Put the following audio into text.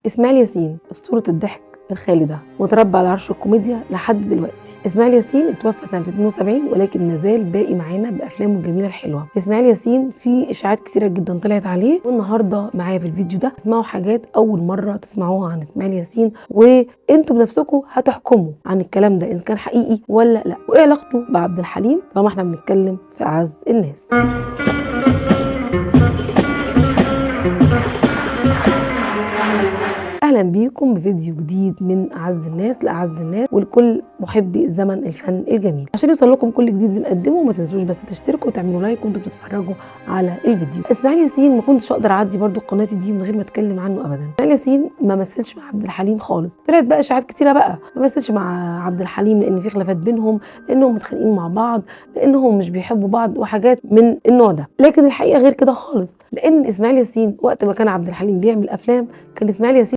اسماعيل ياسين اسطورة الضحك الخالدة وتربى على عرش الكوميديا لحد دلوقتي. اسماعيل ياسين اتوفى سنة 72 ولكن مازال باقي معانا بافلامه الجميلة الحلوة. اسماعيل ياسين في اشاعات كتيرة جدا طلعت عليه، والنهارده معايا في الفيديو ده تسمعوا حاجات اول مرة تسمعوها عن اسماعيل ياسين، وانتم بنفسكم هتحكموا عن الكلام ده ان كان حقيقي ولا لا، وايه علاقته بعبد الحليم طالما احنا بنتكلم في اعز الناس. اهلا بيكم بفيديو جديد من اعز الناس لاعز الناس ولكل محبي زمن الفن الجميل. عشان يوصل لكم كل جديد بنقدمه ما تنسوش بس تشتركوا وتعملوا like وانتوا بتتفرجوا على الفيديو. اسماعيل ياسين ما كنتش اقدر اعدي برده قناتي دي من غير ما اتكلم عنه ابدا. اسماعيل ياسين ما مثلش مع عبد الحليم خالص، طلعت بقى اشاعات كتيرة بقى ما مثلش مع عبد الحليم لان في خلافات بينهم، لانهم متخانقين مع بعض، لانهم مش بيحبوا بعض وحاجات من النوع ده. لكن الحقيقة غير كده خالص، لان اسماعيل ياسين وقت ما كان عبد الحليم بيعمل افلام كان اسماعيل ياسين